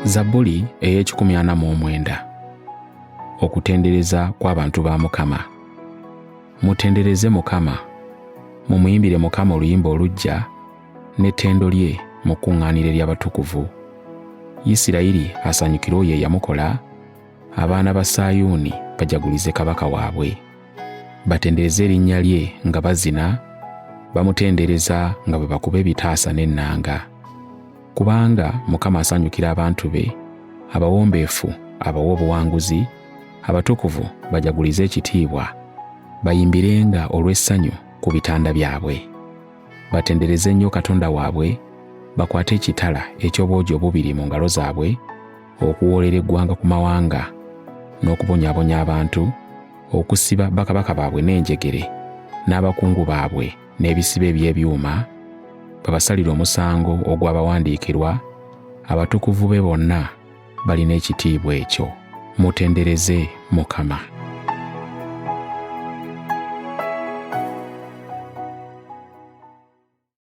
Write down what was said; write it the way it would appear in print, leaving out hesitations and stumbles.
Zabbuli ey'ekikumi ana mu omwenda. Okutendereza kw'abantu ba Mukama. Mutendereze Mukama. Mumuyimbire Mukama oluyimba oluggya, n'ettendo lye mu kkuŋŋaaniro ery'abatukuvu. Isirayiri asanyukire oyo eyamukola, abaana ba Sayuuni bajagulize kabaka waabwe. Batendereze erinnya lye nga bazina, bamutendereza nga bwe bakuba ebitaasa n'ennanga. Kubanga Mukama asanyukira abantu be, abawombeefu abawa obuwanguzi, abatukuvu bajagulize ekitiibwa, bayimbirenga olw'essanyu ku bitanda byabwe. Batendereze nnyo Katonda waabwe, bakwate ekitala eky'obwogi obubiri mu ngalo zaabwe, okuwoolera eggwanga ku mawanga, n'okubonyaabonya abantu, okusiba bakabaka baabwe n'enjegere, n'abakungu baabwe n'ebisibo eby'ebyuma, babasalire omusango ogwabawandiikirwa, abatukuvu be bonna balina ekitiibwa ekyo. Mutendereze Mukama.